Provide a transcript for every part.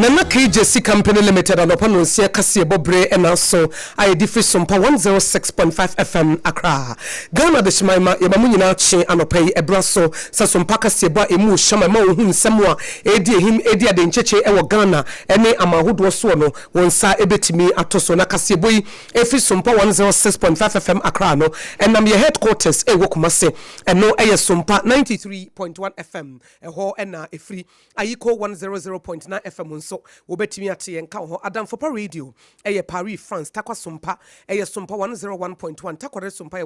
Nana KJC Company Limited anɔpa nonsia kaseɛbɔ bere na aso a yɛde firi Sompa 106.5 FM Accra. Ghana Adehyeman ma yɛma mo nyinaa kye anɔpa yi ɛberɛ aso sɛ Sompa kaseɛbɔ a ɛmu hyɛm a ɛma wohu nsɛm a ɛredi ahim ɛredi adenkyekye wɔ Ghana ne aman ahodoɔ soɔ no wo nsa bɛtumi ato so. Na kaseɛbɔ yi ɛfiri Sompa 106.5 FM Accra no ɛnam yɛ headquarters ɛwɔ Kumase ɛno ɛyɛ Sompa 93.1 FM ɛhɔ na ɛfiri. Ayiko 100.9 FM nso, wobɛtumi ate yɛn nka wɔ hɔ. Adamfopa Radio yɛ Paris, France. Tarkwa Sompa yɛ Sompa 101.1. Takoradi Sompa yɛ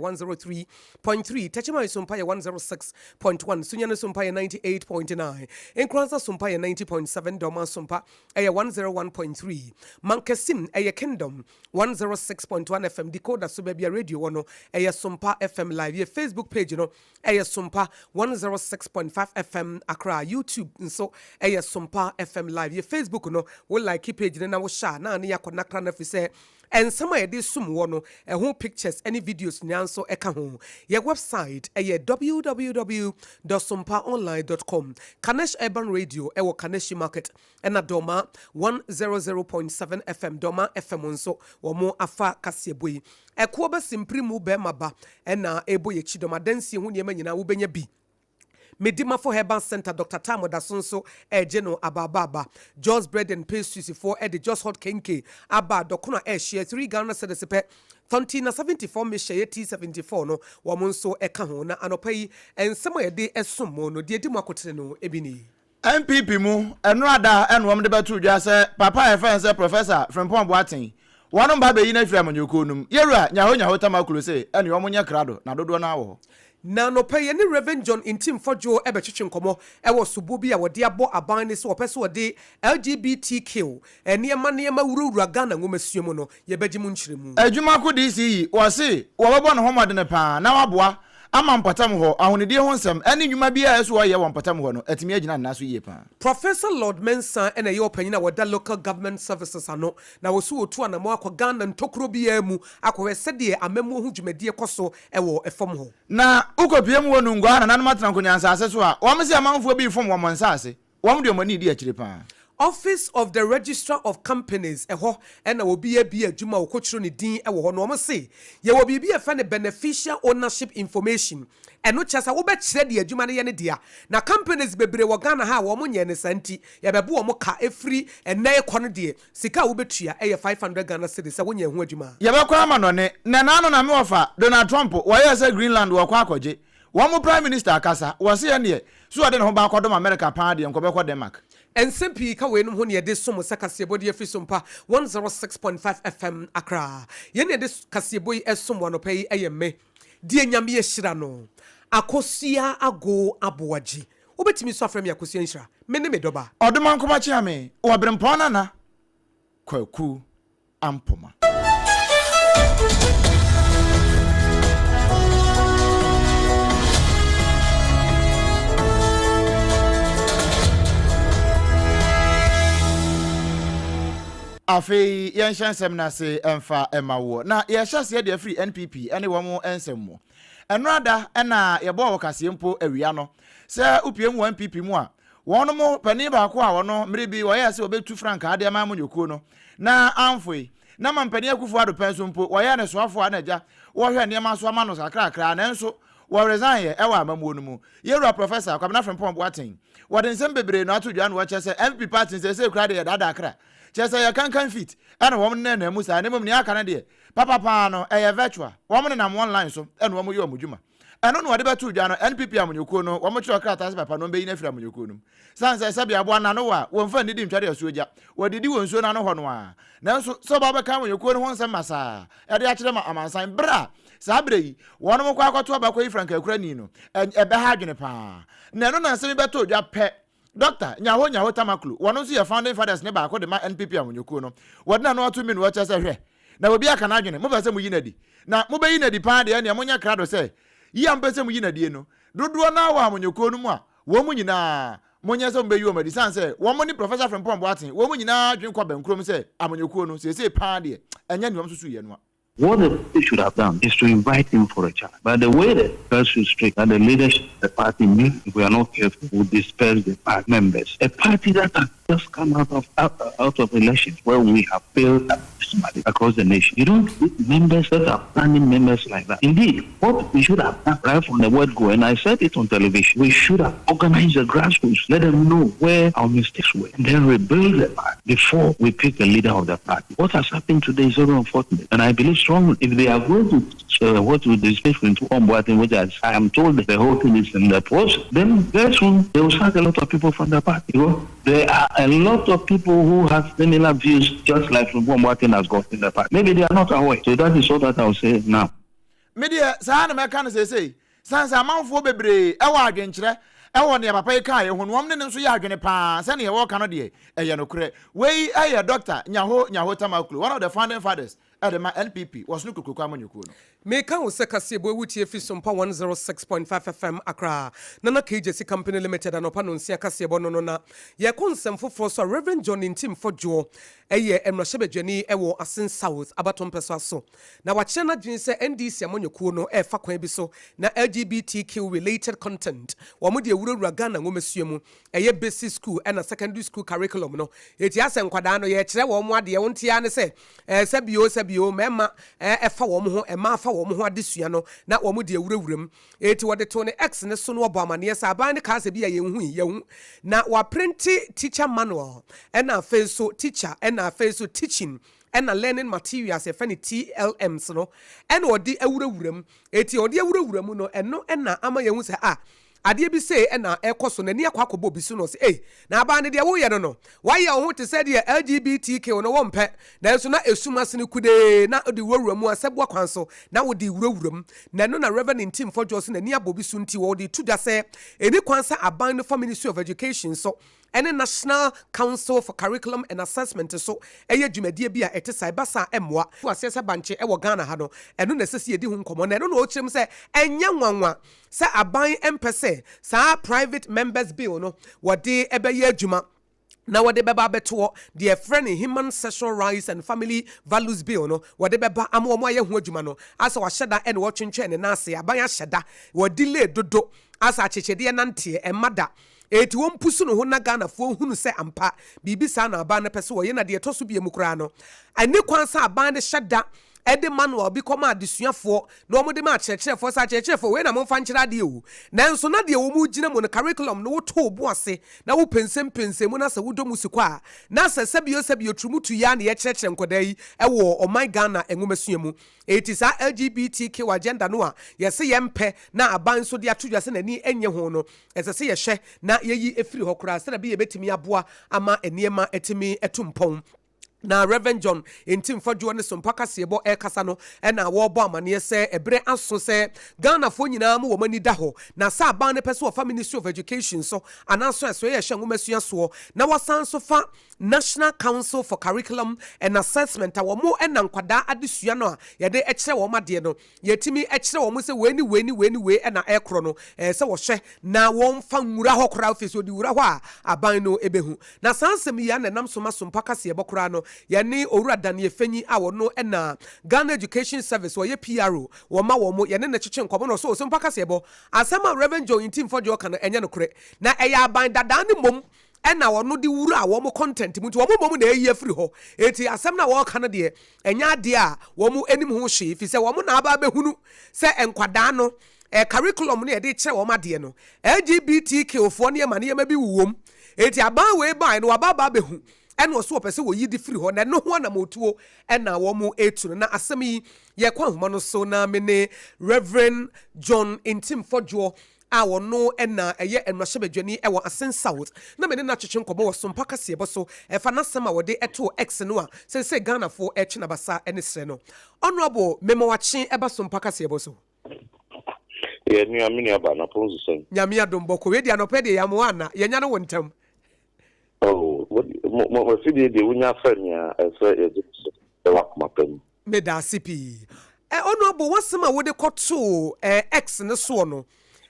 103.3. Techiman Sompa yɛ 106.1. Sunyani Sompa yɛ 98.9. Nkoranza Sompa yɛ 90.7. Dormaa Sompa yɛ 101.3. Mankasim yɛ Kingdom 106.1 FM. Decoder so baabi a radio wɔ no, ɛyɛ Sompa FM Live. Yɛ Facebook page no Ɛyɛ Sompa 106.5 FM Accra, YouTube nso ɛyɛ Sompa FM Live. Yɛ Facebook no, wo like page no na wo hyɛ a, na ne yɛakɔ nakra no afiri sɛ nsɛm a yɛde som wɔ no, ɛho pictures ne videos nyinaa nso ɛka ho. Yɛ website ɛyɛ www dot sompaonline dot com. Kanesh Urban Radio ɛwɔ Kaneshi Market ɛna Dormaa 100.7 FM, Dormaa FM nso wɔn afa kaseɛbɔ yi. Ɛkoɔ bɛ simpiri mu bɛɛma ba ɛna ɛbɔ yɛ kyidɔm adansie ho nneɛma nyinaa wobɛnya bi. Medimafo Herbal Centre Doctor Tam ɔdaso nso ɛregye no abaabaaba. Jos Bread and Pastries foɔ ɛde Jos Hot Kenke aba dɔkono a ɛrehyeɛ 3 Ghana cedis pɛ. Tɔnti na 74 mehyɛ yɛ T74 no wɔn nso ɛka ho. Na anɔpa yi nsɛm a yɛde ɛsom mo no deɛ ɛdi mu akotene no bi nie. NPP mu, nnora da na wɔn de bɛtoo dwa sɛ papa a yɛfrɛ no sɛ Professor Frimpong Boateng, wɔnom ba bɛyi no afiri amanyɔkuo no mu. Yɛwura Nyaho Nyaho Tamaklo se ɛneɛ wɔn nyɛ krado na dodoɔ no ara wɔ hɔ. Na anɔpa yi yɛne Rev. John Ntim Fodjour bɛtwetwe nkɔmmɔ wɔ sobo bi a wɔde abɔ aban no sɛ wɔpɛ sɛ wɔde LGBTQ nneɛma nneɛma wurawura Ghana nwomasua mu no, yɛbɛgye mu nkyerɛmu. Adwuma ko DC yi, wɔse wɔbɛbɔ ne ho mmɔdene paa na waboa ama mpɔtam hɔ ahonidie ho nsɛm ne nnwuma biara a ɛsɛ wɔyɛ wɔ mpɔtam hɔ no atumi agyina ne nan so yie paa. Professor Lord Mensah na ɛyɛ ɔpanyin a ɔda Local Government Services ano, na ɔso ɔtu anamɔn akɔ Ghana ntokuro biara mu akɔhwɛ sɛdeɛ amammuo ho dwumadie kɔ so wɔ fam hɔ. Na wokɔpue mu wɔ Nungua nananom atena nkonyaa nsaase so a, wɔn se amanfoɔ bi refom wɔn nsaase. Wɔn de wɔn ani redi akyire paa. Office of the Registrar of Companies, ɛhɔ na obi abue adwuma a wɔkɔtwerɛ ne din wɔ hɔ no. Wɔn se yɛwɔ biribi a yɛfrɛ no beneficial ownership information. Ɛno kyerɛ sɛ wobɛkyerɛ deɛ adwuma no yɛ ne dea. Na companies bebree wɔ Ghana ha a wɔn nyɛɛ no saa nti, yɛbɛbo wɔn ka ɛfiri ɛnnɛ rekɔ no deɛ, sika a wobɛtua yɛ 500 Ghana cedis sɛ wonyɛɛ ho adwuma a. Yɛbɛkɔ amanɔne, na ɛnaano na me wɔfa Donald Trump wɔyɛɛ sɛ Greenland wɔkɔ akɔgye Wɔn mo prime minister akasa, wɔse ɛneɛ so ɔde ne ho ba akɔdom America paa deɛ nka ɔbɛkɔ Denmark. Nsɛm pii ka weinom ho na yɛde som sɛ kaseɛbɔ de afiri Sompa 106.5 FM Accra. Yɛn na yɛde kaseɛbɔ yi som wo anɔpa yi yɛ me deɛ Nyame ahyira no Akosua Ago Aboagye. Wobɛtumi nso afrɛ me Akosua Nhyira. Me ne me dɔba. Ɔdomankoma Kyeame wɔ Berempɔn Nana Kwaku. Ampoma. Afei yɛnhyɛ nsɛm no ase mfa mma woɔ. Na yɛhyɛ aseɛ de afiri NPP ne wɔn nsɛm mu. Ɛno ada na yɛbɔɔ wɔ kaseɛ mpo awia no sɛ wopue mu wɔ NPP mu a, Wɔn mu panin baako a ɔno mmere bi ɔyɛɛ sɛ ɔbɛtu frankaa de ama amanyɔkuo no na amfoe. Na Mampanin Akufo Addo pɛn so mpo, wɔyɛɛ no soafoɔ a na agya wɔhwɛ nneɛma so ama no kakrakra nanso wɔ resign yɛ ɛwɔ amammuo no mu. Yɛwura Professor Kwabena Frimpong Boateng, wɔde nsɛm bebree no ato dwa na wɔkyerɛ sɛ NPP party no seesei koraa deɛ yɛdaadaa kra. Kyerɛ sɛ yɛ kankan feet ɛna wɔn nenam mu saa na mmom nea aka no deɛ papa paa no ɛyɛ virtual. Wɔn nenam wɔn line so ɛna wɔn yɛ wɔn dwuma. Ɛno na wɔde bɛtoo dwa no, NPP amanyɔkuo no, wɔkyerɛw krataa sɛ papa no wɔbɛyi no afiri amanyɔkuo no mu. Sane sɛ sɛbe aboa no ano wɔ a, wɔmfa nnidi ntware asuo gya. Wɔdidi wɔ nsuo no ano hɔ no ara. Nanso, sɛ wɔba abɛka amanyɔkuo no ho nsɛm masaa de akyerɛ ma amansan berɛ a saa berɛ yi wɔnom kɔ akɔto aba kɔyi frankaakurani no, ɛbɛha adwene pa ara. Na ɛno na nsɛm yi bɛtoo dwa pɛ. Dɔkta Nyaho Nyaho Tamaklo, wɔno nso yɛ founding fathers no baako de ma NPP amanyɔkuo no. Wɔde n'ano ato minu ɔkyerɛ sɛ, Hwɛ, na obi aka n'adwene, mopɛ sɛ moyi no adi. Na mobɛyi no adi paa deɛ ɛneɛ monyɛ krado sɛ, yi a mopɛ sɛ moyi no adie no, dodoɔ no ara wɔ amanyɔkuo no mu a, wɔn mu nyinaa, monyɛ sɛ mobɛyi wɔn adi, sane sɛ wɔn ne Professor Frimpong Boateng, wɔn nyinaa adwene kɔ bɛnkorom sɛ amanyɔkuo no, seesei paa deɛ, ɛnyɛ nea wɔsusuiɛ no a. What the party should have done is to invite him for a chat. But the way the curfew strict that the leadership of the party knew if we are not careful will disperse the party members. A party that has Just come out of elections where we have failed abysmally across the nation. You don't need members that are planning members like that. Indeed, what we should have done right from the word go, and I said it on television, we should have organized the grassroots, let them know where our mistakes were, and then rebuild the party before we pick the leader of the party. What has happened today is very unfortunate, and I believe strongly if they are going to what will dismiss into which I am told the whole thing is in the process, then very soon they will sack a lot of people from the party. There are a lot of people who have similar views, just like Frimpong Boateng has got in the party. Maybe they are not aware. So that is all that I will say now. Me deɛ, saa na mɛka no seesei san sɛ amanfoɔ bebree ɛwɔ adwenkyerɛ ɛwɔ nea papa yi kaa yɛ ho no, wɔn ne no nso yɛ adwene paa sɛnea wɔka no deɛ, ɛyɛ nokorɛ. Wei ɛyɛ Dr Nyaho Nyaho Tamakloe, one of the founding fathers ɛde ma NPP, wɔsono kokroko amanyɔkuo no. Meka wo sɛ kaseɛbɔ awutie fi Sompa 106.5 FM Accra, Nana KJC Company Limited, anɔpa no nsia kaseɛbɔ no na yɛkɔ nsɛm foforɔ so a, Reverend John Ntim Fordjour ɛyɛ mmarahyɛbadwani ɛwɔ Assin South abato mpɛ so, na wakyerɛ no adwene sɛ NDC amanyɔkuo no ɛɛfa kwan bi so na LGBTQ related content wɔn de awurawura Ghana nwomasua mu, ɛyɛ basic school ɛna secondary school curriculum no. Eti asɛ nkwadaa no yɛkyerɛ wɔn mo adeɛ wɔn tia ne sɛ sɛbio sɛbio mmarima ɛfa wɔn ho, mmaa fa wɔn ho adesua no na wɔn de awurawura mu. Eti wɔde to ne X ne so no, wɔbɔ amaneɛ sɛ aban ne kaa sɛ bi a yɛn hu yi yɛn hu na waprint teacher manual, ɛna afei so teacher, ɛna afei so teaching ɛna learning materials, yɛfɛ no TLMs no, ɛna ɔde awurawura mu. Eti ɔde awurawura mu no, ɛno ɛna ama yɛn hu sɛ a adeɛ bi sei ɛna ɛkɔ so, n'ani akɔ akɔbɔ obi so no, ɔsɛ ei, na aban no deɛ woyɛ no, wayɛ wo ho te sɛ deɛ LGBTQ no wɔmpɛ, nanso na esum ase no kudee na ɔde wurawura mu asɛboa kwan so na wɔde wurawura mu. Na ɛno na Reverend Ntim Fordjour so n'ani abɔ bi so, nti wɔde tu da sɛ ɛni kwan sɛ aban no fa Ministry of Education so ɛne National Council for Curriculum and Assessment so ɛyɛ dwumadie bi a ɛte saa. Ɛba saa, ɛmmoa aseɛ sɛ bankye ɛwɔ Ghana ha no. Ɛno na ɛsɛ sɛ yɛdi ho nkɔmmɔ, na ɛno na ɔkyerɛ mu sɛ ɛnyɛ nwanwa sɛ aban mpɛ sɛ saa private members bill no wɔde ɛbɛyɛ adwuma na wɔde bɛba abɛtoɔ. Deɛ ɛfrɛ no Human Sexual Rights and Family Values Bill no, wɔde bɛba ama wɔn ayɛ ho adwuma no, asɛ wahyɛ da ɛna wɔtwentwɛn ne nan ase. Aban ahyɛ da wɔdelay dodo, asɛ akyekyedeɛ nanteɛ ɛma da eti wɔn pusu ne ho na Ghanafoɔ hunu sɛ ampa biribi saa na aban no pɛ sɛ wɔyɛ. Na deɛ ɛtɔ so bie mu koraa no, ɛne kwan sɛ aban no hyɛ da ɛde manual bi kɔma adesuafoɔ na wɔn de ma akyerɛkyerɛfoɔ sɛ, akyerɛkyerɛfoɔ, wei na momfa nkyerɛ adeɛ o, nanso na deɛ wɔn gyina mu no, curriculum no, woto bo ase na wopɛnsɛmpɛnsɛm mu na sɛ wodɔ mu si kɔ a, na sɛ sɛbio sɛbio turumutu yi a na yɛkyerɛkyerɛ nkwadaa yi ɛwɔ ɔman Ghana nwomasua mu. Eti saa LGBTQ agenda no a yɛsɛ yɛmpɛ na aban nso de ato dwa sɛ n'ani nye ho no, ɛsɛ sɛ yɛhwɛ na yɛyi efiri hɔ koraa sɛdeɛ bi yɛbɛtumi aboa ama nneɛma atumi atu mpɔn. Na Reverend John Ntim Fordjour ne Sompa kaseɛbɔ ɛrekasa no, ɛna wɔrebɔ amanneɛ sɛ ɛberɛ aso sɛ Ghanafoɔ nyinaa mu wɔn ani da hɔ, na sɛ aban no pɛ sɛ wɔfa Ministry of Education so anaasɔ ɛso yɛ ɛhyɛ nwoma sua soɔ na wɔsan so fa National Council for Curriculum and Assessment a wɔn ɛna nkwadaa adesua no a yɛde ɛkyerɛ wɔn adeɛ no, yɛtumi ɛkyerɛ wɔn sɛ wei ne wei ne wei ne wei ɛna ɛkorɔ no, sɛ wɔhwɛ na wɔmfa nwura hɔ koraa ofie so ɔde wura hɔ a, aban no ɛbɛhu. Na saa nsɛm yi a na ɛnam so ma Sompa kaseɛbɔ koraa no, yɛne Owura Daniel Fenyi a wɔno ɛna Ghana Education Service wɔyɛ PRO wɔma wɔn mo, yɛne ne kyekye nkɔmɔ na ɔso Sompa kaseɛbɔ asɛm a Reverend John Ntim Fordjour ka no ɛnyɛ nokorɛ, na ɛyɛ aban dadaa ne mmom ɛna ɔno de wura wɔn content mu, nti wɔn mmom na ɛyi afiri hɔ. Eti asɛm na wɔreka no deɛ, ɛnyɛ adeɛ a wɔn anim ho hwee, fi sɛ wɔn na aba abɛhunu sɛ nkwadaa no curriculum no yɛde kyerɛ wɔn adeɛ no, LGBTQ foɔ nneɛma nneɛma bi wɔ mu. Eti aban wei baa no, waba aba abɛhu, ɛna ɔso wɔpɛ sɛ wɔyi de firi hɔ, na ɛno ho anamotuo ɛna wɔn etu no. Na asɛm yi yɛkɔ ahoma no so na me ne Reverend John Ntim Fordjour a wɔno ɛna ɛyɛ mmarahyɛbadwani ɛwɔ Assin South na mene no atwetwe nkɔmmɔ wɔ Sompa kaseɛbɔ so ɛfa n'asɛm a wɔde ɛtoo X no a sɛsɛ Ghanafoɔ ɛtwe n'abasa ɛne serɛ no. Honorable, mema wakye ɛba Sompa kaseɛbɔ so. Yɛ nua, me nua ba na pɔn so sɛn? Nyame adom, bɔkɔ. Wei deɛ, anɔpɛ deɛ, yɛamoa ana yɛnya no wɔ ntam. Oh, mo mo afidie deɛ, wonya afɛ nea ɛsɛ yɛgye so ɛwɔ akoma pa mu. Meda ase pii. Honorable, wasɛm a wode kɔtoo X ne soɔ no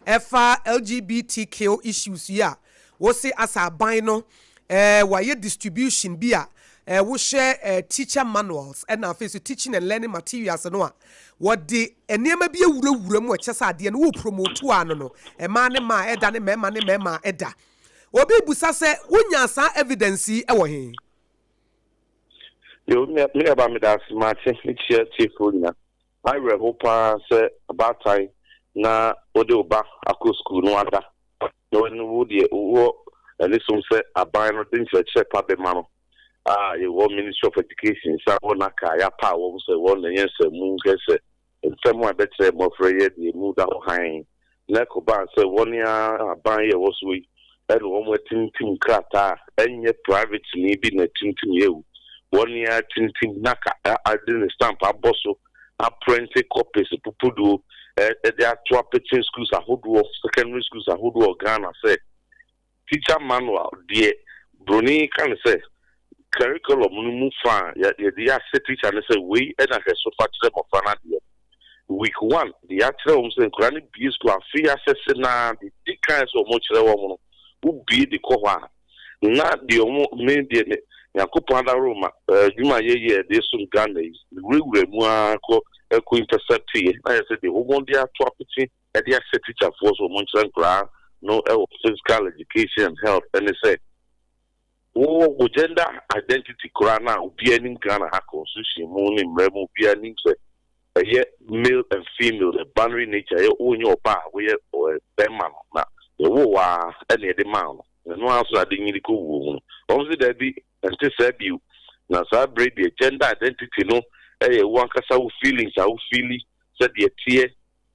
ɛfa LGBTQ issues yi a wɔsi asa aban no wayɛ distribution bi a wohyɛ teacher manuals ɛna afei so teaching and learning materials no a wɔde nneɛma bi awurawura mu a ɛkyɛ sɛ adeɛ no wɔ promote ano no, mmaa ne mmaa ɛda ne mmarima ne mmarima ɛda. Obi bisa sɛ, wonyaa saa evidence yi wɔ he? Yo, me nuabaa meda ase makye mekyia tiefoɔ nyina. M'awerɛho paa sɛ abaatan na wode wo ba akɔ sukuu na wada na wani wo deɛ wowɔ anisom sɛ aban no de nkyerɛkyerɛ pa bɛma no a yɛwɔ Ministry of Education san wɔ NACA a yɛapaw wɔn sɛ wɔn na ɛnyɛ nsɛmmu nhwɛ sɛ nsɛm a ɛbɛkyerɛ mmɔfra yi de emu da hɔ hann, na ɛkɔbaa sɛ wɔn ara aban yi a ɛwɔ so yi na wɔatintim krataa a ɛnyɛ privateni bi na atintim yɛ o, wɔn ara atintim na ka de ne stamp abɔ so aprente copies pupuduo de ato apete schools ahodoɔ, secondary schools ahodoɔ wɔ Ghana sɛ Teacher manual deɛ broni ka no sɛ curriculum no mu fa a yɛde ahyɛ teacher no sɛ wei na hwɛ so fa kyerɛ mmɔfra no adeɛ. Week one deɛ yɛakyerɛ wɔn sɛ nkwadaa no bue sukuu afe yi ahyɛse no ara deɛ ɛdi kan sɛ wɔkyerɛ wɔn no wobue de kɔ hɔ a na deɛ wɔn me deɛ me Nyankopɔn adaworoma adwuma a yɛyɛ de som Ghana yi mewurawura mu ara kɔ kɔ intercept yɛ na yɛ sɛ deɛ wɔn de ato apete de ahyɛ tikyafoɔ sɛ wɔnkyerɛ nkwadaa no wɔ physical education and health ne sɛ wo wo gender identity koraa no a obiara nim Ghana ha constitution mu ne mmara mu obiara nim sɛ ɛyɛ male and female the binary nature ɛyɛ wonyɛ ɔbaa a woyɛ bɛrima no na yɛwoo wo ara ɛna yɛde maa no ɛno ara nso na ade nyini kɔ wuo mu no wɔn sɛ daabi ɛnte saa bio na saa bere deɛ gender identity no ɛyɛ wo ankasa wo feelings a wo feeli sɛdeɛ teɛ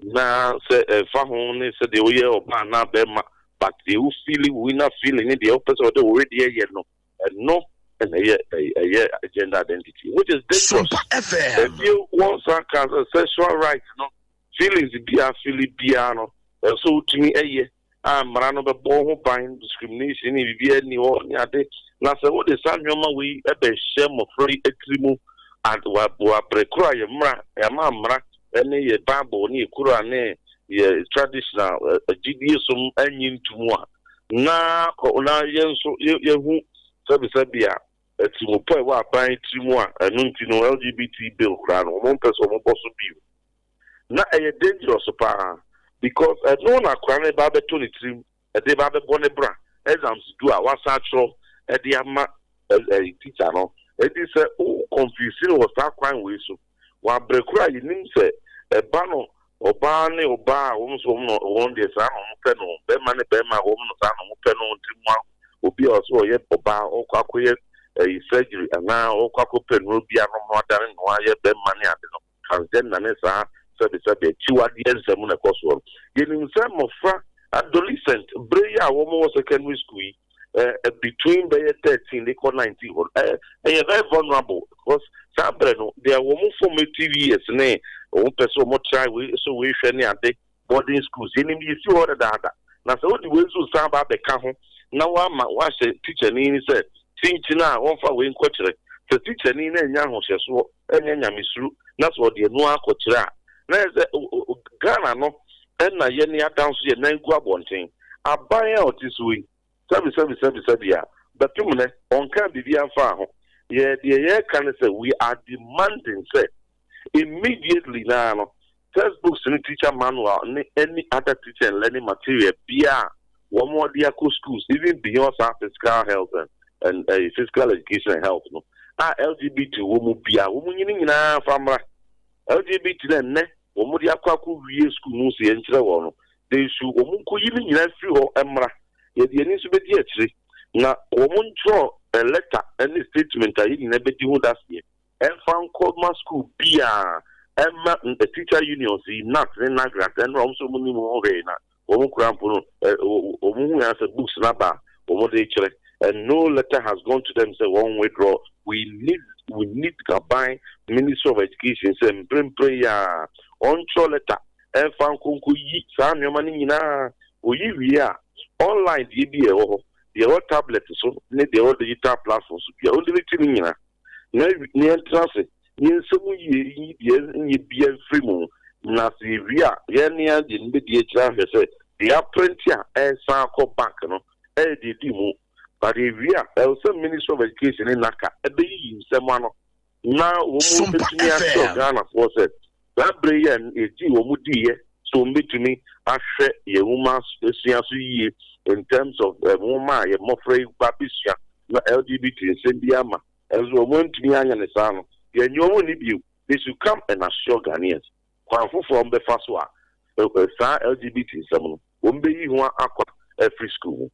Na sɛ ɛmfa ho ne sɛdeɛ woyɛ ɔbaa anaa bɛrima, but deɛ wo feeli, wo inner feeling ne deɛ wopɛ sɛ wode wo wedeɛ yɛ no, ɛno na ɛyɛ ɛyɛ gender identity, which is dangerous. Sompa FM. Ebio wɔn san kaa sɛ sexual right no, feelings biara feeli biara no, ɛsɛ sɛ wotumi yɛ. a mmara no bɛbɔ wo ho ban, discrimination ne biribiara nni hɔ ne ade. Na sɛ wode saa nneɛma wei bɛhyɛ mmɔfra yi tiri mu wɔ abere koro a yɛn mmara, yɛama mmara ne yɛn Bible ne yɛn Koran ne yɛn traditional gyidie som annye nto mu a, na na yɛn nso yɛhu sɛbesɛbe a atirimpɔ a ɛwɔ aban tiri mu a ɛno nti no LGBT bill koraa no wɔmpɛ sɛ wɔbɔ so bio. Na ɛyɛ dangerous paa because ɛno na akwadaa no ba abɛtɔ ne tirim ɛde ba abɛbɔ ne bra exams du a wasan atwerɛ ɛde ama ɛyi teacher no. Eti sɛ wo confuse no wɔ saa kwan wei so wɔ abere koro a yɛnim sɛ ɛba no ɔbaa ne ɔbaa a wɔn nso wɔn no wɔn deɛ saa na wɔn pɛ no, bɛrima ne bɛrima a wɔn no saa na wɔn pɛ no nti mu obi a ɔsɛ ɔyɛ ɔbaa ɔkɔ akɔyɛ ɛyi surgery anaa ɔkɔ akɔpɛ nnuro bi anom no adane ne ho ayɛ bɛrima ne ade no. Transgender ne saa sɛbesɛbe akyiwadeɛ nsɛm na ɛkɔ soɔ no. Yɛnim sɛ mmɔfra, adolescent, berɛ yi a wɔn wɔ secondary school yi, eh, between bɛyɛ 13 de kɔ 19 hɔ no, eh, ɛyɛ very vulnerable because saa berɛ no, they are wɔn formative years ne wɔn pɛ sɛ wɔn try wei sɛ wei hwɛ ne ade. Boarding schools, yɛnim deɛ ɛsi hɔ dedaada. Na sɛ wode wei nso san ba abɛka ho na woama woahyɛ tikyani no sɛ kyinkyin a wɔmfa wei nkɔkyerɛ, sɛ tikyani no annya ahohyɛsoɔ, annya nyamesuro na sɛ ɔde ɛno ara kɔkyerɛ a, na ayɛ sɛ Ghana no na yɛne ada nso yɛn nan gu abɔnten. Aban a ɔte soɔ yi, sɛbi sɛbi sɛbi sɛbi a, bɛpem nnɛ, ɔnkaa biribiara mfaa ho. Yɛ deɛ yɛreka ne sɛ we are demanding sɛ Immediately no ara no, textbooks ne teacher manual ne any other teaching and learning material biara a wɔde akɔ schools even beyond saa physical health and, and uh, physical education and health no a LGBT wɔ mu biara wɔn nyi ne nyinaa fa mmra. LGBT na nnɛ wɔn de akɔ akɔ wie school mu sɛ yɛnkyerɛ wɔn no, they should wɔn nkɔyi ne nyinaa firi hɔ mmra. Yɛde yɛn ani nso bɛdi akyire na wɔn ntwerɛ letter ne statement a yɛn nyinaa bɛdi ho daseɛ. Ɛmfa nkɔ ma school biaa ɛmma teacher unions yi nat ne nagrat ɛnora wɔn sɛ wɔn nim ho hwee na wɔn koraa mpo no wɔn hu ya sɛ books no aba a wɔn de kyerɛ and no letter has gone to them sɛ wɔn withdraw. We need we need aban ministry of education sɛ mprempren yi ara ɔntwerɛ letter ɛmfa nkɔ nkɔ yi saa nneɛma no nyinaa. Oyi wie a online deɛ bi a ɛwɔ hɔ deɛ ɛwɔ tablet so ne deɛ ɛwɔ digital platform so bia ɔndelete ne nyinaa. Na na yɛntena ase, na yɛnsɛ mu yie nyi deɛ ɛnyɛ biara mfiri mu, na sɛ yɛwie a, yɛn ne yɛn deɛ no bɛdi akyire ahwɛ sɛ deɛ yɛaprente a ɛresan akɔ bank no ɛyɛ deɛ ɛdi mu. But yɛwie a, ɛwɔ sɛ Ministry of Education ne NACA ɛbɛyiyi nsɛm ano na wɔn Sompa atumi akyerɛ FM. Ghanafoɔ sɛ saa berɛ yi a yɛgyee wɔn diiɛ. sɛ wɔn bɛtumi ahwɛ yɛn nwoma sua so yie in terms of nwoma a yɛn mmɔfra yi ba bɛsua na LGBT nsɛm bi ama ɛnso wɔn antumi anyɛ ne saa no, yɛnyɛ wɔn nni bio. They should come and assure Ghanaians kwan foforɔ a wɔbɛfa so a saa LGBT nsɛm no wɔn bɛyi ho akwa afiri school mu.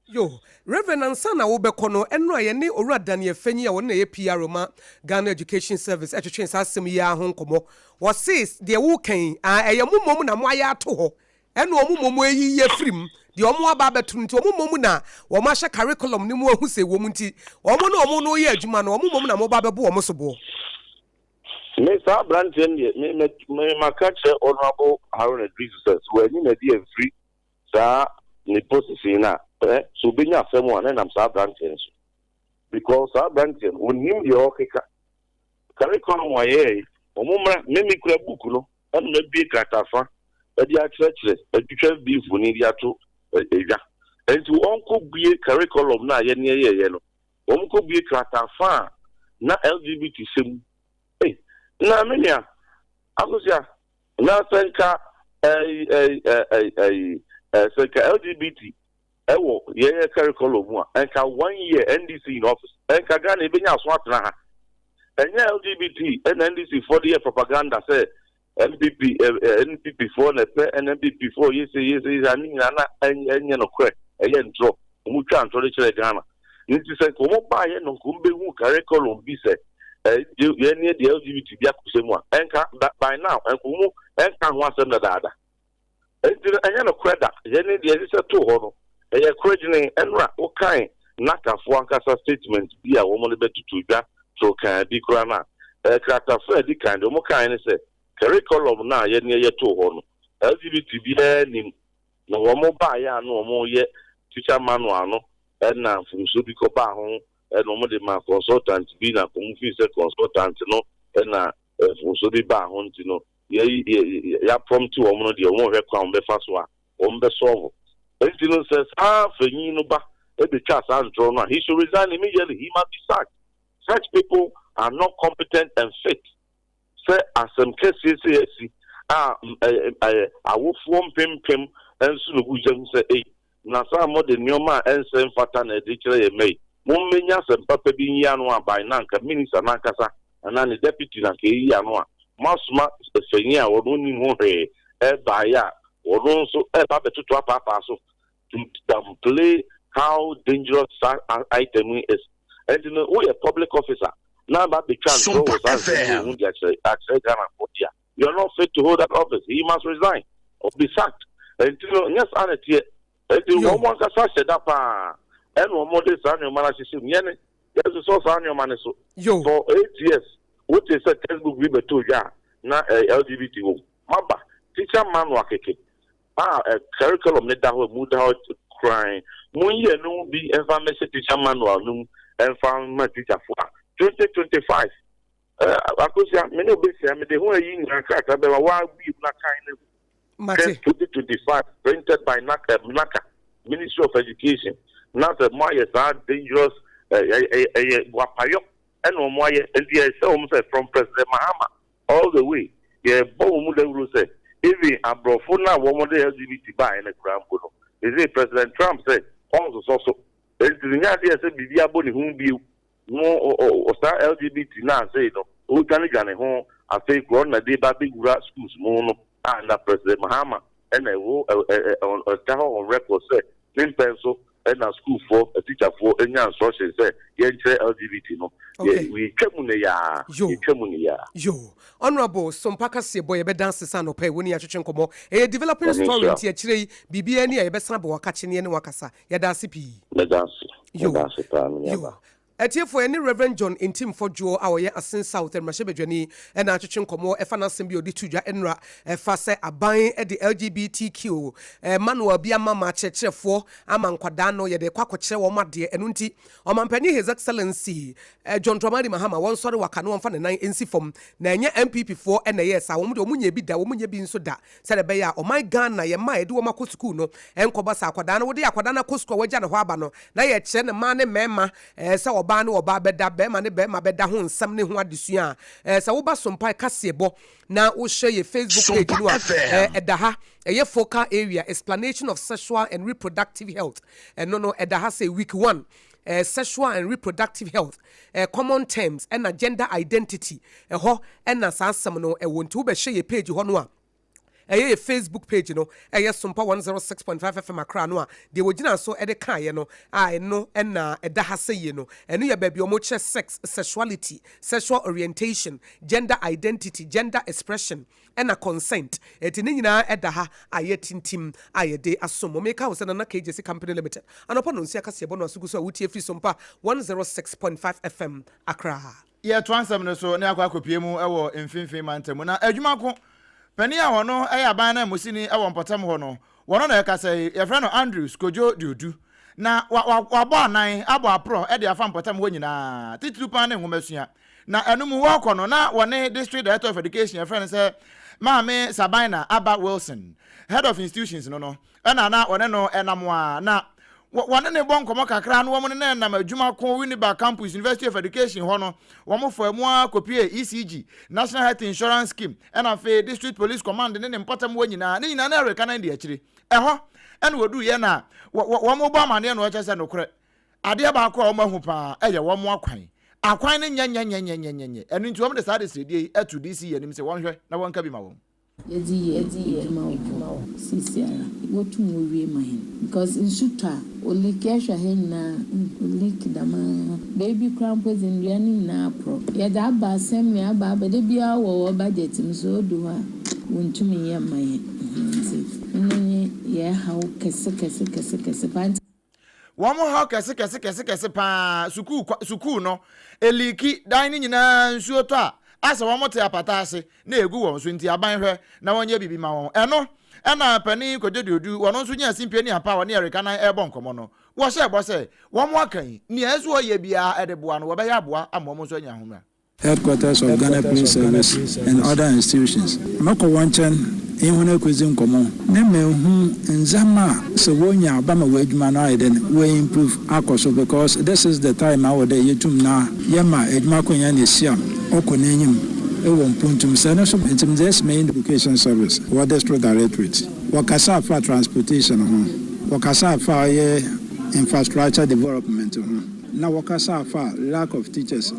Yo, Rev. Ansa na wobɛkɔ no, ɛnora yɛne Owura Daniel Fenyi a ɔno na ɛyɛ PRO ma Ghana Education Service twetwee saa asɛm yi ara ho nkɔmmɔ. Ɔse deɛ woreka yi, ah, ɛyɛ mo mmom na moayɛ ato hɔ, ɛna wɔn mmom ayiyi afiri mu, deɛ wɔn aba abɛto no nti, wɔn mmom na wɔn ahyɛ curriculum no mu ahu sɛ ɛwɔ mu nti, wɔn ne wɔn no reyɛ adwuma no, wɔn mmom na moba abɛbo wɔn soboɔ. Me saa aberanteɛ no deɛ, me, me, me maka kyerɛ Honourable Haruna Iddrisu sɛ, sɛ wanyi n'adi amfiri saa ne position no a, eh, sɛ obenya asɛm a, na ɛnam saa aberanteɛ no so. Because saa aberanteɛ no, onim deɛ ɔrekeka. Curriculum a yɛyɛ yi, wɔn mmra, me me kura book no, ɛna mabue kratafa de akyerɛkyerɛ, atwitwa bi mfoni de ato edwa. Nti wɔnkɔ bue curriculum no a yɛne yɛyɛeɛ no, wɔn kɔ bue kratafa a na LGBT hyɛ mu. Ei, na me nua, Akosua, na sɛ nka ɛyi ɛyi ɛyi ɛyi sɛ nka LGBT ɛwɔ yɛyɛ curriculum mu a, nka one year NDC in office, nka Ghana ebenya aso atena ha. Ɛnyɛ LGBT ɛna NDC foɔ de yɛ propaganda sɛ NPP ɛ NPP foɔ na ɛpɛ ɛna NPP foɔ yɛsɛ yɛsɛ yɛsɛ ane nyinaa na ɛnyɛ nokorɛ, ɛyɛ ntorɔ. Wɔn twa ntorɔ de kyerɛ Ghana. Nti sɛ nka wɔn baayɛ no, nka wɔn bɛhu curriculum bi sɛ yɛn ne deɛ LGBT bi akɔhyɛ mu a, ɛnka by now ɛnka wɔn ɛnka ho asɛm dadaada. Nti no ɛnyɛ nokorɛ da. Yɛn ne deɛ ɛsɛ to hɔ no, ɛyɛ korɛ gyene. Ɛnora wokan NaCCA foɔ ankasa statement bi a wɔn de bɛtutu dwa toro kan bi koraa no a, kratafo a ɛdi kan deɛ wɔn kan ne sɛ curriculum no a yɛn ne yɛ to hɔ no, LGBT biara nim, na wɔn baayɛ a no wɔn yɛ teacher manual no, ɛna mfomso bi kɔbaa ho, ɛna wɔn de ma consultant bi, na wɔn fi sɛ consultant no ɛna mfomso bi baa ho, nti no yɛ yɛ yɛaprompt wɔn no deɛ, wɔn hwɛ kwan wɔn bɛfa so a wɔn bɛ solve. Nti no sɛ saa fanyin no ba ebetwa saa ntorɔ no a, he should resign immediately. He must be sacked. Such people are not competent and fit sɛ asɛm kɛseɛ sɛ yɛasi a ɛɛ ɛɛ awofoɔ mpempem nso no gu gyam sɛ, ei, na saa mode nneɛma a ɛnsɛ mfata na ɛde kyerɛ yɛn mma yi, mommɛnya asɛm papa bi nyi ano aban na anka minister n'ankasa anaa ne deputy na anka ɛyi ano a, moasoma fanyin a wɔn nim ho hwee ɛbaeɛ a wɔn nso ɛba bɛtoto apaapaa so to downplay how dangerous saa item yi is. Ɛnti no woyɛ public officer na aba abɛtwa ntorɔ wɔ saa nsɛm yi ho de akyerɛ Ghanafoɔ di a, you are not fit to hold that office. He must resign or be sacked. Ɛnti no nyɛ saa na ɛteɛ. Ɛnti wɔn ankasa hyɛ da paa ɛna wɔn de saa nneɛma no ahyehyɛ mu. Yɛne yɛsosɔ saa nneɛma no so for 8 years, wote sɛ textbook bi bɛtɔ dwa a na LGBT wɔ mu. Maba teacher manual keke a curriculum ne da hɔ mu da hɔ koran, monyi ɛno bi mfa mmɛhyɛ teacher manual no mu mfa ma teacherfoɔ a 2025. Akosia, me ne obesia mede ho ayi nyinaa krataa bɛma woabue mu na kan no. Mate. 2025, printed by NaCCA, NaCCA, Ministry of Education, na sɛ mo ayɛ saa dangerous ɛyɛ guapayɔ ɛna wɔn ayɛ. Nti ɛsɛ wɔn sɛ from President Mahama all the way, yɛbɔ wɔn mu dawuro sɛ even aborɔfo no a wɔn de LGBT baeɛ no koraa mpo no, ɛsɛ President Trump sɛ ɔnsosɔ so. Nti no nyɛ adeɛ sɛ biribi abɔ ne ho bio mo saa LGBT no asei no ɔredwanedwane ho. Afei korɔ na de ba bɛwura schools mu no a, na President Mahama ɛna ɛwɔ ɛda hɔ on record sɛ ne mpɛn so ɛna schoolfoɔ, teacherfoɔ anya instruction sɛ yɛnkyerɛ LGBT no. Yɛtwa mu ne yaa, yɛtwa mu ne yaa. Yo, Honourable Sompa kaseɛbɔ, yɛbɛda ase sɛ anɔpa yi wo ne yɛatwetwe nkɔmmɔ. Ɛyɛ developing story, nti akyire yi biribiara ni a, yɛbɛsan abɔ wakakye ne yɛne wakasa. Yɛda ase pii. Mɛda ase. Mɛda ase paa, me nuaba. Atiefoɔ, yɛne Reverend John Ntim Fordjour a ɔyɛ Assin South mmarahyɛbadwani ɛna atwetwe nkɔmmɔ ɛfa n'asɛm bi a ɔde to dwa nnora ɛfa sɛ aban de LGBTQ manual bi ama ma akyerɛkyerɛfoɔ ama nkwadaa no yɛde kɔ akɔkyerɛ wɔn adeɛ. Ɛno nti Ɔmampanin His Excellency John Dramani Mahama wɔnsɔre waka na wɔmfa ne nan nsi fam, na ɛnyɛ NPP foɔ ɛna ɛyɛɛ saa. Wɔn deɛ, wɔn nyɛ bi da, wɔn nyɛ bi nso da, sɛdeɛ ɛbɛyɛ a ɔman Ghana yɛn mma a yɛde wɔn akɔ sukuu no nkɔba sɛ akwadaa no, wode akwadaa no akɔ sukuu a, wagya ne hɔ aba no na yɛkyerɛ ne mmaa ne mmarima sɛ ɔbaa ɔbaa ne ɔbaa bɛda, bɛrima ne bɛrima bɛda ho nsɛm ne ho adesua a, sɛ woba Sompae kaseɛbɔ na wohwɛ yɛ Facebook page no a, ɛda ha. Ɛyɛ focal area, explanation of sexual and reproductive health. Ɛno no, ɛda ha sɛ week one, sexual and reproductive health, common terms, ɛna gender identity. Ɛhɔ ɛna saa asɛm no ɛwɔ. Nti wobɛhyɛ yɛ page hɔ no a, ɛyɛ yɛ Facebook page no, ɛyɛ Sompa 106.5 FM Accra no a, deɛ wɔgyina so ɛde kaeɛ no a, ɛno ɛna ɛda ha sɛ yie no. Ɛno yɛ baabi a wɔkyerɛ sex, sexuality, sexual orientation, gender identity, gender expression ɛna consent. Ɛti ne nyinaa ɛda ha a yɛtintim a yɛde asom. Meka wo sɛ Nana KJC Company Limited, anɔpa no nsia kaseɛbɔ no asogu so a wotie firi Sompa 106.5 FM Accra. Yɛtoa nsɛm no so ne akɔ akɔpie mu wɔ Mfimfini Mantam na adwuma ko panin a wɔno yɛ aban no musini wɔ mpɔtam hɔ no, wɔno na ɛkasa yi. Yɛfrɛ no Andrews Kojo Duodu, na wabɔ anan abɔ aporɔ de afa mpɔtam hɔ nyinaa, titiriw paa ne nwomasua. Na ɛno mu wɔrekɔ no, na wɔne District Director of Education, yɛfrɛ no sɛ Maame Sabina Aba Wilson, Head of Institutions no, ɛna na wɔne no ɛnam a na wɔne ne bɔ nkɔmmɔ kakra no. Wɔn ne nam adwuma ko Winneba Campus, University of Education hɔ no, wɔn fa mu a kɔpie ECG, National Health Insurance Scheme, ɛna afei District Police Command ne ne mpɔtam hɔ nyinaa ne nyinaa na ɛreka nan di akyire. Ɛhɔ ɛna wɔdu yɛ na wɔn bɔ amaneɛ na wɔkyɛ sɛ nokorɛ, adeɛ baako a wɔn ahu paa ɛyɛ wɔn akwan no nyɛnyɛnyɛnyɛnyɛnyɛ. Ɛno nti wɔn de saa de sredie yi ɛto DC yɛ anim sɛ wɔnhwɛ na wɔnka bi ma wɔn. Yɛdze yɛ edwuma wɔ hɔ sisiara, wotum wowie ma hɛn because nsu tɔ a, oleak. Yɛhwɛ ha nyinaa, oleak dɛmaa. Beebi koraa mpo dze, ndua no nyinaa aporɔ. Yɛdze aba assembly, aba da biara wɔ wɔ budget mu so, odu hɔ a wonntum nyɛ mma hɛn. Ntsi ɛno nye yɛn haw kɛse kɛse kɛse kɛse paa nti. Wɔn haw kɛse kɛse kɛse kɛse paa, sukuu sukuu no eleaki, dan no nyinaa nsuo tɔ a, asɛ wɔn te apata ase na egu wɔn so. Nti aban hwɛ na wɔnyɛ biribi ma wɔn. Ɛno ɛna panin Kwadwo Duodu, wɔn nso nya simpie ne ampa a wɔne Erika nan ɛrebɔ nkɔmɔ no, wɔhyɛ bɔ sɛ wɔn aka yi, nea ɛso ɔyɛ biara ɛde boa no, wɔbɛyɛ aboa ama wɔn nso anya ahomra. Headquarters of Ghana Police Service and other institutions. Mɔkɔ hɔn nkyɛn nye hɔn ekodzi nkɔmbɔ na mehu ndzɛmba a sɛ wonya a ɔbɛma w'edwuma no ayɛ dɛn, woeimprove akɔ so, because this is the time a ɔwɔ dɛ yetum na yɛma edwuma kɔ nyɛn esiam ɔkɔ n'enyim wɔ mpontu mu. Sɛ no so ntsi medze esi m'enyi Education Service wɔ District Directorate. Wɔkasaa faa transportation ho, wɔkasaa faa ɔyɛ infrastructure development ho, na wɔkasaa faa lack of teachers.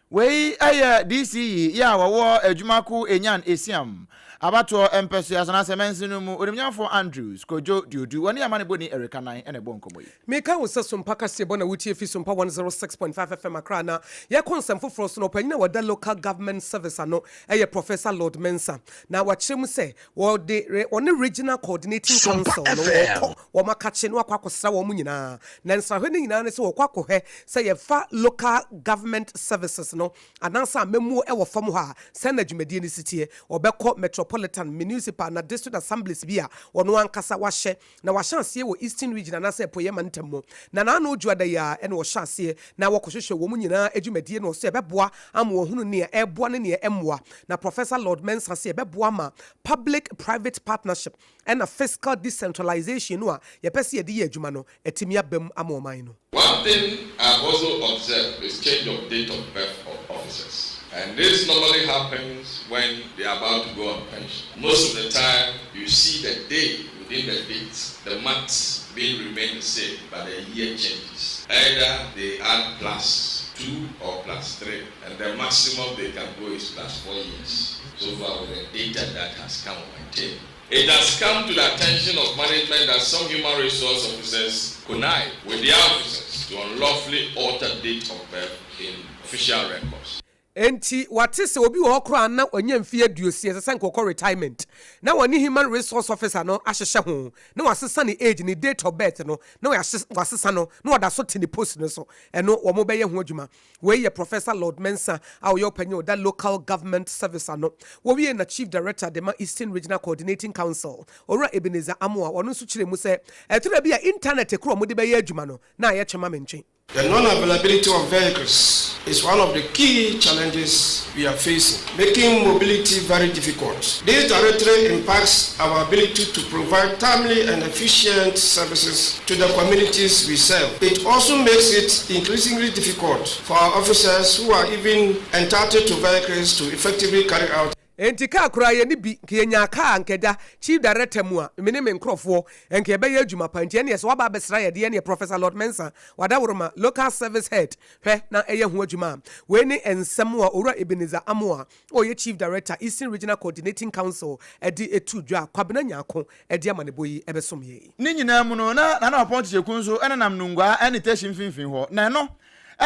Wei yɛ DCE yɛ a wɔwɔ adwumako Enyan Esiam abatoɔ mpɛsoa so anaasɛ mansin no mu, Onimnyamfoɔ Andrews Kojo Duodu. Wɔne amanebɔni Erika Nan na ɛbɔ nkɔmmɔ yi. Meka wo sɛ Sompa kaseɛbɔ na wotie fi Sompa 106.5 FM Accra. Na yɛkɔ nsɛm foforɔ so no, ɔpanyin a wɔda Local Government Service ano ɛyɛ Professor Lord Mensah, na wakyerɛ mu sɛ wɔde wɔne Regional Coordinating Council no wɔkɔ wɔn akakye na wakɔ akɔsra wɔn nyinaa. Na nsrahwɛ no nyinaa ne sɛ wɔkɔ akɔhwɛ sɛ yɛfa Local Government Services no anaasɛ amammuo wɔ fam hɔ a, sɛn na dwumadie no si teɛ. Wɔbɛkɔ Metropolitan, Municipal na District Assemblies bi a wɔn ankasa wahyɛ na wahyɛ aseɛ wɔ Eastern Region anaasɛ Apueeɛ Mantam mu. Na n'ano dwoada yi ara na wɔhyɛ aseɛ na wɔkɔhwehwɛ wɔn nyinaa dwumadie na ɔsɛ ɛbɛboa ama wɔahunu nea ɛreboa ne nea ɛmmoa. Na Professor Lord Mensah sɛ ɛbɛboa ma public private partnership ɛna fiscal decentralization no a yɛpɛ sɛ yɛde yɛ adwuma no atumi aba mu ama ɔman no. One thing I've also observed is change of date of birth of officers. And this normally happens when they are about to go on pension. Most of the time, you see the day within the date, the months being remain the same, but the year changes. Either they add +2 or +3, and the maximum they can go is +4 years. So far, with the data that has come on my table. It has come to the attention of management that some human resource officers connive with their officers to unlawfully alter date of birth in official records. Enti wate sɛ obi wɔ hɔ koraa na wanya mfeɛ 60, ɛsɛ sɛ nkɔkɔ retirement, na wɔne human resource officer no ahyehyɛ ho na wasesa ne age, ne date of birth no, na wasesa no na wɔda so te ne post no so. Ɛno wɔn bɛyɛ ho adwuma. Wei yɛ Professor Lord Mensah a ɔyɛ ɔpanyin ɔda Local Government Service ano. Wɔwie na Chief Director de ma Eastern Regional Coordinating Council, Owura Ebenezer Amoa, ɔno nso kyerɛ mu sɛ ɛtwerɛ bi a internet koro a wɔde bɛyɛ adwuma no na ayɛ twema mentwe. The non-availability of vehicles is one of the key challenges we are facing, making mobility very difficult. This directly impacts our ability to provide timely and efficient services to the communities we serve. It also makes it increasingly difficult for our officers who are even entitled to vehicles to effectively carry out Enti kaa koraa yɛnni bi, nka yɛnyaa kaa a nka ɛda Chief Director mu a, me ne me nkorɔfoɔ nka yɛbɛyɛ adwuma pa. Nti ɛneɛ sɛ woaba abɛsra yɛ deɛ ɛneɛ Professor Lord Mensah, Wadaworoma, Local Service Head, hwɛ na ɛyɛ ho adwuma. Wei ne nsɛm a Owura Ebenezer Amoah a ɔyɛ Chief Director, Eastern Regional Coordinating Council de too dwa a Kwabena Nyarko de amanebɔ yi bɛsom yɛn. Ne nyinaa mu no, na Nana Ɔpɔn Kyekyeku nso nenam Nungua ne Teshie mfimfini hɔ, na ɛno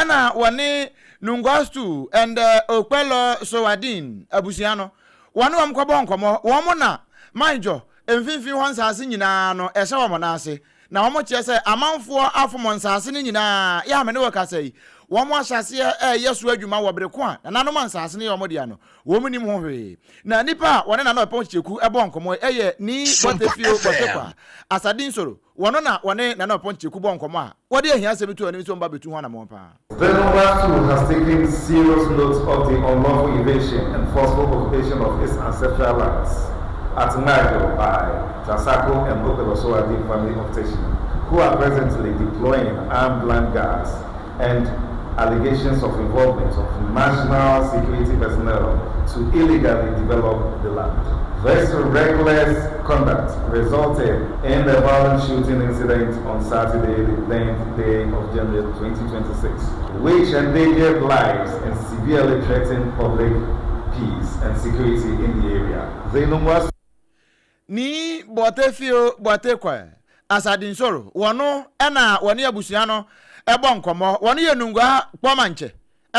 na wɔne Nungua Stool and Okpelor Sowadin abusua no, wɔne wɔn kɔbɔɔ nkɔmmɔ. Wɔn na Manjo mfimfini hɔ nsaase nyinaa no, ɛhyɛ wɔn nan ase. Na wɔkyerɛ sɛ amanfoɔ afom nsaase no nyinaa. Yɛ a me ne wo rekasa yi, wɔn ahyɛ aseɛ reyɛ so adwuma wɔ bere ko a nananom a nsaase no yɛ wɔn dea no, wɔn nnim ho hwee. Na nnipa a wɔne Nana Ɔpɔn Kyekyeku bɔɔ nkɔmmɔ yi yɛ Nii Sompa Bɔtefio FM. Bɔtekwa, Asadin Soro, Wɔno na wɔne Nana Ɔpɔn Kyeku bɔɔ nkɔmmɔ a wɔde ahiasɛm too anim sɛ wɔmba betu ho anamɔn paa. The Nungua too has taken serious note of the unlawful invasion and forceful occupation of its ancestral lands at Ngajo by Trasacco and Okpelosowadi family of Teshie, who are presently deploying armed land guards and allegations of involvement of national security personnel to illegally develop the land. This reckless conduct resulted in the violent shooting incident on Saturday, the 10th day of January 2026, which endangered lives and severely threatened public peace and security in the area. The Nungua Nii Bortey Fio Bortey Kɔɛ Asadinsoro, wɔno na wɔne abusua no bɔ nkɔmmɔ. Wɔno yɛ Nungua Kpɔmankyɛ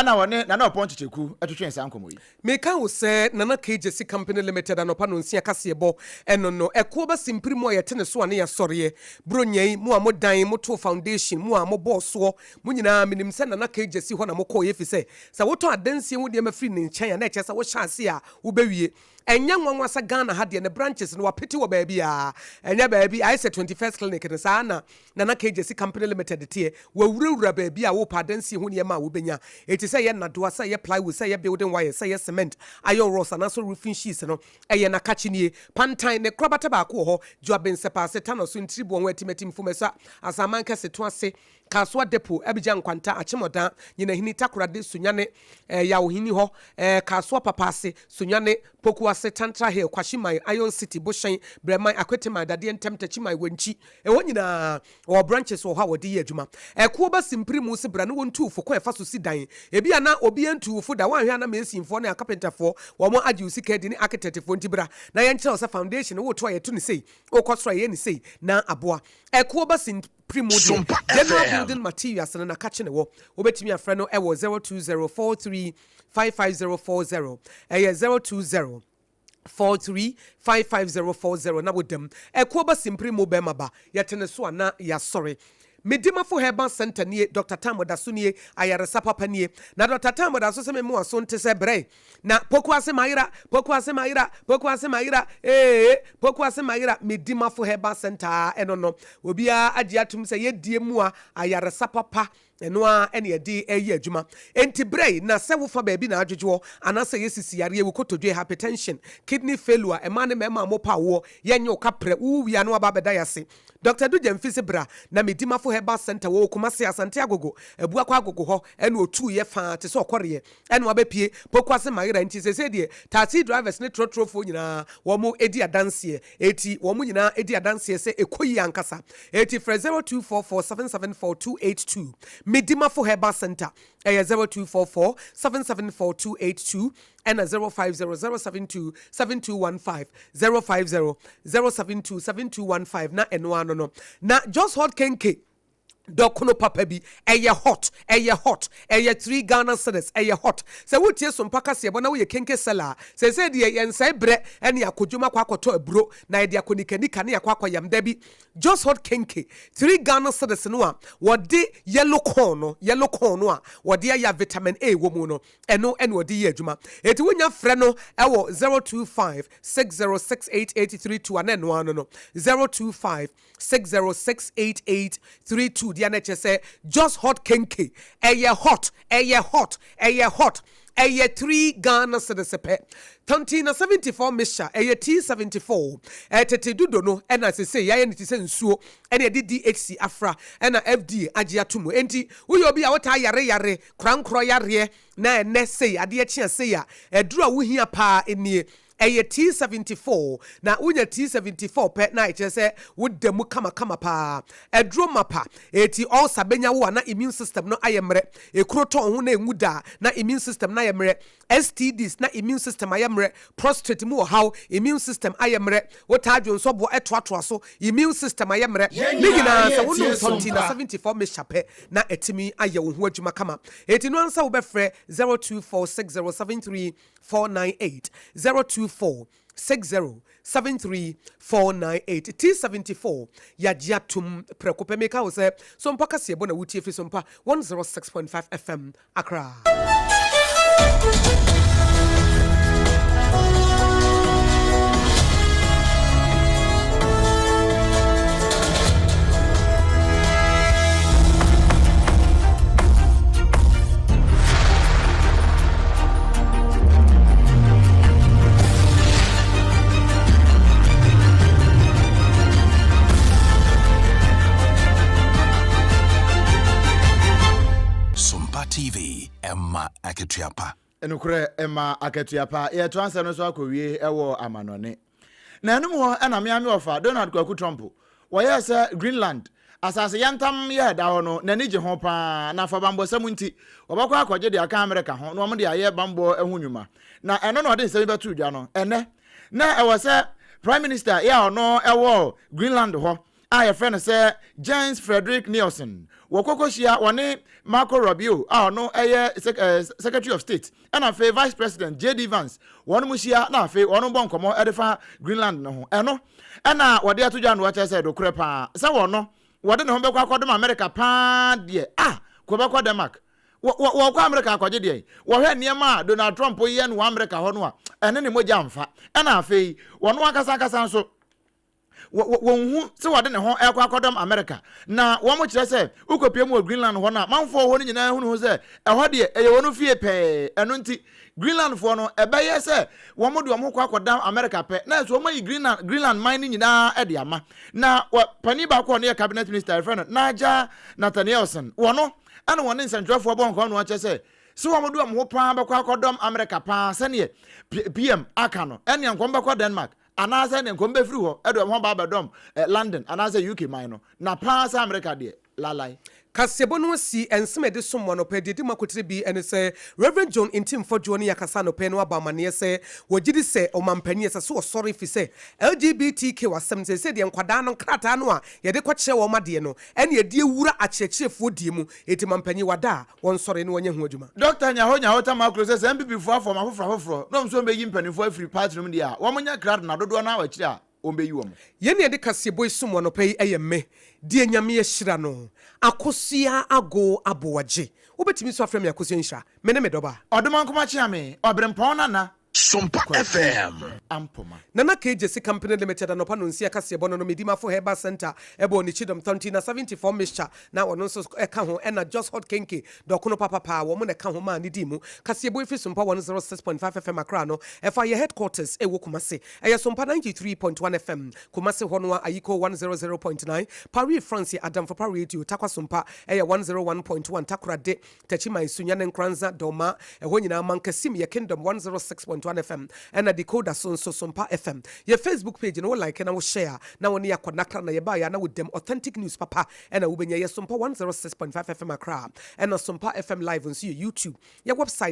na wɔne Nana Ɔpɔn Kyekyeku twetwee saa nkɔmmɔ yi. Meka wo sɛ Nana K Gyasi Company Limited anɔpa nonsia kaseɛbɔ ɛno no ɛkoɔ ba simpiri mu a yɛte ne so a ne yɛasɔreɛ Bronya yi mo a mo dan mo too foundation mo a mo bɔɔ soɔ mo nyinaa menim sɛ Nana K Gyasi hɔ na mo kɔɔeɛ efisɛ sɛ wotɔ adansie ho nneɛma firi ne nkyɛn a na ɛkyerɛ sɛ wohyɛ aseɛ a wobɛwie. Ɛnyɛ nwanwa sɛ Ghana ha deɛ ne branches no wapete wɔ baabiara. Ɛnyɛ baabi, ayɛ sɛ 21st Clinic no, saa ara na Nana K Gyasi Company Limited teɛ. Wawurawura baabi a wopɛ adansie ho nneɛma a wobɛnya. Enti sɛ ɛyɛ nnadoa, sɛ ɛyɛ plywood, sɛ ɛyɛ building wires, sɛ ɛyɛ cement, iron rods anaasɛ roofing sheets no, ɛyɛ n'akakye nie. Pantan, ne korabata baako wɔ hɔ, Juaben Sɛpaase, Tanoso, Ntiriboɔ ho, Atimatim, Fumesa, Asaman Kɛse, Toase, Kasoa Depot, Abidjan Nkwanta, Akyemɔdan, Nyinahini, Takoradi, Sunyani, eh, Yawhini hɔ, eh, Kasoa Papaase, Sunyani, Pokuase, Tantra Hill, Kwashiman, Iron City, Bohyɛn, Brɛman, Akweteman, Dadeɛ Ntɛm, Takyiman, Wankyi. Ɛhɔ nyinaa, wɔwɔ branches wɔ hɔ a wɔde yɛ adwuma. Ɛkoɔ ba simpiri mu se bra ne wɔntu wo fo kwan a ɛfa so si dan. Ebia na obiara ntuu wo fo da, woanhwɛ a na masonfoɔ ne akapentafoɔ wɔn agye wo sika adi ne architectfoɔ nti bra na yɛnkyerɛ wo sɛ foundation no woto a yɛto no sei, wokɔ soro a yɛyɛ no sei na aboa. Ɛkoɔ ba simpiri Pri mu deɛ, Sompa General FM. Building Materials no na kakye ne wɔ. Wobɛtumi afrɛ no wɔ 0204355040, ɛyɛ 0204355040 na woda mu. Ɛkoɔ ba simpiri mu bɛrima ba, yɛte ne so a na yɛasɔre. Medimafo Herbal Centre nie, Doctor Tam Ɔdaso nie, ayaresa papa nie. Na Doctor Tam Ɔdaso se me mmoa so nte sɛ brɛ. Na poku ase mayera, poku ase mayera, poku ase mayera, ee, poku ase mayera, Medimafo Herbal Centre a ɛno no, obiara agye atom sɛ yɛdie mua ayaresa papa, ɛno ara ɛne yɛde ɛyɛ adwuma. Enti brɛ yi, na sɛ wofa baabi na adwodwoɔ, anaasɛ ɛyɛ sisi yareɛ, wo kotodwe, hypertension, kidney failure, mmaa ne mmarima a mopɛ awoɔ, yɛnyɛ wo kaprɛ, wowu wie a na waba abɛda yɛase. Doctor Adu Gyamfi se bra na Medimafo Herbal Centre wɔ Kumasi, Asante Agogo, Abuakwa Agogo hɔ ɛna ɔtuuiɛ faa te sɛ ɔkɔreɛ. Ɛna wabɛpue Pokuase Mayera nti seesei deɛ taxi drivers ne trɔtrɔfoɔ nyinaa wɔn di adanseɛ eti wɔn nyinaa di adanseɛ sɛ ɛkɔ yie ankasa eti frɛ 0244 774 282 Medimafo Herbal Center ɛyɛ 0244 774 282 ɛna 050 072 7215 050 072 7215 na ɛno ano no na Jos Hot Kenke Dɔkono papa bi, ɛyɛ hot, ɛyɛ hot, ɛyɛ three Ghana cedis, ɛyɛ hot. Sɛ wotie Sompa kaseɛbɔ na woyɛ kenke seller a, seesei deɛ yɛnsɛe berɛ ne akɔ dwom akɔ akɔtɔ aburo na yɛde akɔ nika nika ne yɛakɔ akɔyam. Dabi, Jos Hot Kenke, three Ghana cedis no a wɔde yellow corn no, yellow corn no a wɔde ayɛ a vitamin A wɔ mu no, ɛno na wɔde yɛ adwuma. Enti wonya frɛ no wɔ 025 6068 832 a na ɛno ara no no, 025 6068832 deɛ. deɛ a na ɛkyerɛ sɛ Just Hot Kenke. Ɛyɛ hot, ɛyɛ hot, ɛyɛ hot. Ɛyɛ 3 Ghana cedis pɛ. Tantina 74 mixture, ɛyɛ T74. Tete dodo no na sesei yɛayɛ no te sɛ nsuo ɛna yɛde DHC afra ɛna FDA agye ato mu. Enti woyɛ obi a wotaa yare yare korankorɔ yareɛ na ɛnnɛ sei adeɛ kye a sei a, aduro a wohia paa nie. Ɛyɛ T74 na wonya T74 pɛ na ɛkyerɛ sɛ woda mu kamakama paa. Aduro mapa, eti ulcer bɛnya wo a na immune system no ayɛ mmerɛ, ekuro tɔ wo ho na ɛnwu da a na immune system no ayɛ mmerɛ, STDs na immune system ayɛ mmerɛ, prostrate mu ɔhaw, immune system ayɛ mmerɛ, wotaa dwonsɔ boɔ ɛtoatoa so, immune system ayɛ mmerɛ. Yɛn Ne nyinaa nyinaa sɛ yɛ wonom tie Tontina Sompa. 74 mixture pɛ na atumi ayɛ wo ho adwuma kama. Eti no ansa wobɛfrɛ 02460734 498 024 60 73 498 T74 yɛagye atom prɛko pɛ. Meka wo sɛ Sompa kaseɛbɔ na wotie firi Sompa 106.5 FM Accra. Sompa TV, ɛma akatua pa. Nokorɛ, ɛma akatua pa. Yɛretoa nsɛm no so akɔwie wɔ amanɔne. Na ɛno mu hɔ na me ara me wɔfa, Donald Kwaku Trump, wɔyɛɛ sɛ Greenland asase yantam yɛ ɛda hɔ no, n'ani gye ho pa ara, na fa bammɔsɛm nti, wɔbɛkɔ akɔgye de aka Amerika ho na wɔde ayɛ bammɔ ho nnwuma. Na ɛno na ɔde nsɛm yi bɛtoo dwa no. Ɛnnɛ, na ɛwɔ sɛ Prime Minister yɛ a ɔno wɔ Greenland hɔ a yɛfrɛ no sɛ Jens Frederik Nielsen wɔkɔ kɔhyia wɔne Marco Rubio a ɔno yɛ Secretary of State ɛna afei Vice President JD Vance wɔn mo hyia na afei wɔn bɔ nkɔmmɔ ɛde fa Greenland no ho. Ɛno ɛna wɔde ato dwa no wɔkyerɛ sɛ dokorɛ paa sɛ wɔn no wɔde ne ho bɛkɔ akɔdom America paa deɛ a kɔ bɛkɔ Denmark. Wɔkɔ America akɔgye deɛn? Wɔhwɛ nneɛma a Donald Trump yɛ no wɔ America hɔ no a ɛne ne mogya mfa. Ɛna afei wɔn ankasa ankasa nso Wɔnhu sɛ wɔde ne ho rekɔ akɔdɔm Amerika. Na wɔkyerɛ sɛ wokɔpue mu wɔ Greenland hɔ no a, manfoɔ hɔ no nyinaa hunu ho sɛ ɛhɔ deɛ ɛyɛ wɔn fie pɛɛ. Ɛno nti, Greenlandfoɔ no, ɛbɛyɛ sɛ wɔde wɔn ho kɔ akɔdam Amerika pɛ, na nso wɔayi Greenland, Greenland man no nyinaa de ama. Na wɔ, panin baako a ɔno yɛ cabinet minister, yɛfrɛ no Nigel Nathanielsen, wɔno ɛna wɔne nsɛntwerɛfoɔ bɔ nkɔmmɔ na wɔkyerɛ sɛ, sɛ wɔde wɔn ho paa bɛkɔ akɔdɔm Amerika paa sɛdeɛ PM aka no, ɛnneɛ nka wɔbɛkɔ Denmark. Anaasɛ ne nkɔm bɛfiri hɔ de wɔn ho aba abɛdɔm London anaasɛ UK man no, na paa sɛ Amerika deɛ, lalai. Kaseɛbɔ no asi nsɛm a yɛde som mo anɔpa yi deɛ ɛdi mu akotire bi ne sɛ Rev. John Ntim Fɔdwoɔ ne yɛakasa anɔpa yi na wabɔ amaneɛ sɛ wɔgye di sɛ ɔmanpanin ɛsɛ sɛ ɔsɔre firi sɛ LGBTQ asɛm no seesei deɛ nkwadaa no nkrataa no a yɛde kɔkyerɛ wɔn adeɛ no ɛne yɛde awura akyerɛkyerɛfoɔ die mu enti manpanin wada a wɔnsɔre na wɔnyɛ ho adwuma. Dɔkta Nyaho Nyaho Tamaklo sɛ sɛ NPP foɔ afɔm afoforɔ afoforɔ na wɔn nso wɔbɛyi mpaninfoɔ afiri party no mu deɛ a, wɔn nyɛ krado na dodoɔ no ara wɔ akyire a wɔbɛyi wɔn. Yɛn a yɛde kaseɛbɔ yi som wo anɔpa yi yɛ me, deɛ Nyame ahyira no, Akosua Ago Aboagye. Wobɛtumi nso afrɛ me Akosua Nhyira. Me ne me dɔba. Ɔdomankoma Kyeame, Ɔberempɔn Nana. Sompa Kwaku FM. Ampoma. Nana K. Gyasi Company Limited anɔpa nonsia kaseɛbɔ no no Medimafo Herbal Centre bɔɔ ne kyidɔm Tontina 74 Mixture na ɔno nso ka ho ɛna Jos Hot Kenke dɔkono papapa a wɔn na ɛka ho maa ne dii mu kaseɛbɔ yi firi Sompa 106.5 FM Accra no ɛfa yɛ headquarters ɛwɔ Kumasi ɛyɛ Sompa 93.1 FM Kumasi hɔ no a Ayiko 100.9 Paris France yɛ Adamfopa Radio Tarkwa Sompa ɛyɛ 101.1 Takoradi Techiman, Sunya ne Nkoranza, Dormaa, ɛhɔ nyinaa Mankasim yɛ Kingdom 106.1 FM ɛna Decoder so nso Sompa FM. Yɛ Facebook page no wo like na wo share a na wo ne yɛ akɔ nakra na yɛbaeɛ a na wo dam authentic news papa ɛna wobɛnya yɛ Sompa 106.5 FM Accra ɛna Sompa FM Live nso yɛ YouTube. Yɛ website.